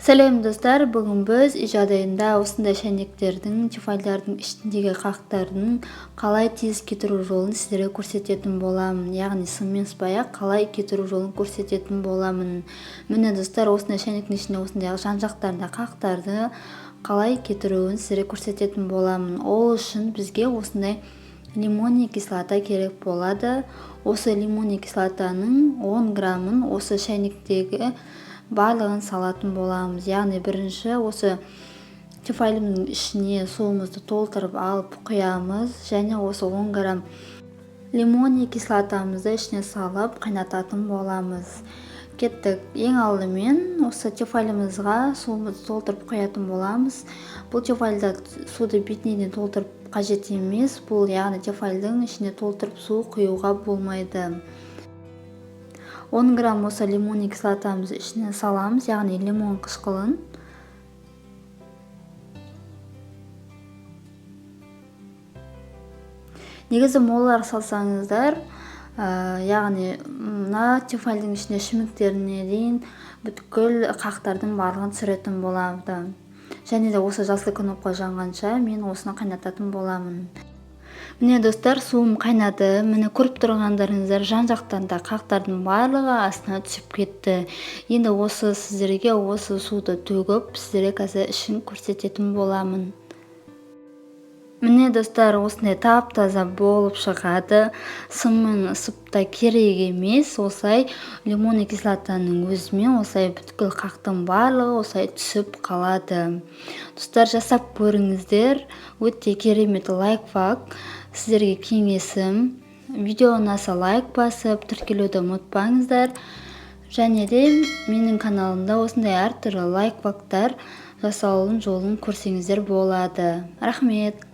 Сәлем, достар! Бүгін біз үй жағдайында осындай шәйнектердің, тефальдардың ішіндегі қақтардың қалай тез кетіру жолын сіздерге көрсететін боламын. Яғни сыммен сыпайы қалай кетіру жолын көрсететін боламын. Міне, достар, осындай шәйнектің ішінде осындай жан жақтарында қақтарды қалай кетіруін сіздерге көрсететін боламын. Ол үшін бізге осындай лимонный кислота керек болады. Осы лимонный кислотаның 10 граммын осы шәйнектегі барлығын салатын боламыз. Яғни бірінші осы тефаліміздің ішіне суымызды толтырып алып құямыз және осы 10 грамм лимонный кислотамызды ішіне салып қайнататын боламыз. Кеттік! Ең алдымен осы тефалімізға суымызды толтырып құятын боламыз. Бұл тефальда суды бетіне дейін толтырып қажет емес. Бұл, яғни, тефальдің ішіне толтырып су құюға болмайды. 10 грамм осы лимонный кислотамызды ішіне саламыз, яғни лимон қышқылын. Негізі молырақ салсаңыздар, яғни мына тефальдің ішіне шіміктеріне дейін бүткіл қақтардың барлығын түсіретін болады. Және де осы жасыл кнопка жанғанша мен осыны қайнататын боламын. Міне, достар, суым қайнады. Міне, көріп тұрғандарыңыздар, жан жақтан да қақтардың барлығы астына түсіп кетті. Енді осы сіздерге осы суды төгіп, сіздерге қазір ішін көрсететін боламын. Міне, достар, осындай тап-таза болып шығады. Сыммен ысып та керек емес. Осылай лимонный кислотаның өзімен осылай бүткіл қақтың барлығы осылай түсіп қалады. Достар, жасап көріңіздер, өте керемет лайфхак. Сіздерге кеңесім: видео ұнаса, лайк басып, тіркелуді ұмытпаңыздар. Және де менің каналымда осындай әртүрлі лайфхактар жасалудың жолын көрсеңіздер болады. Рахмет!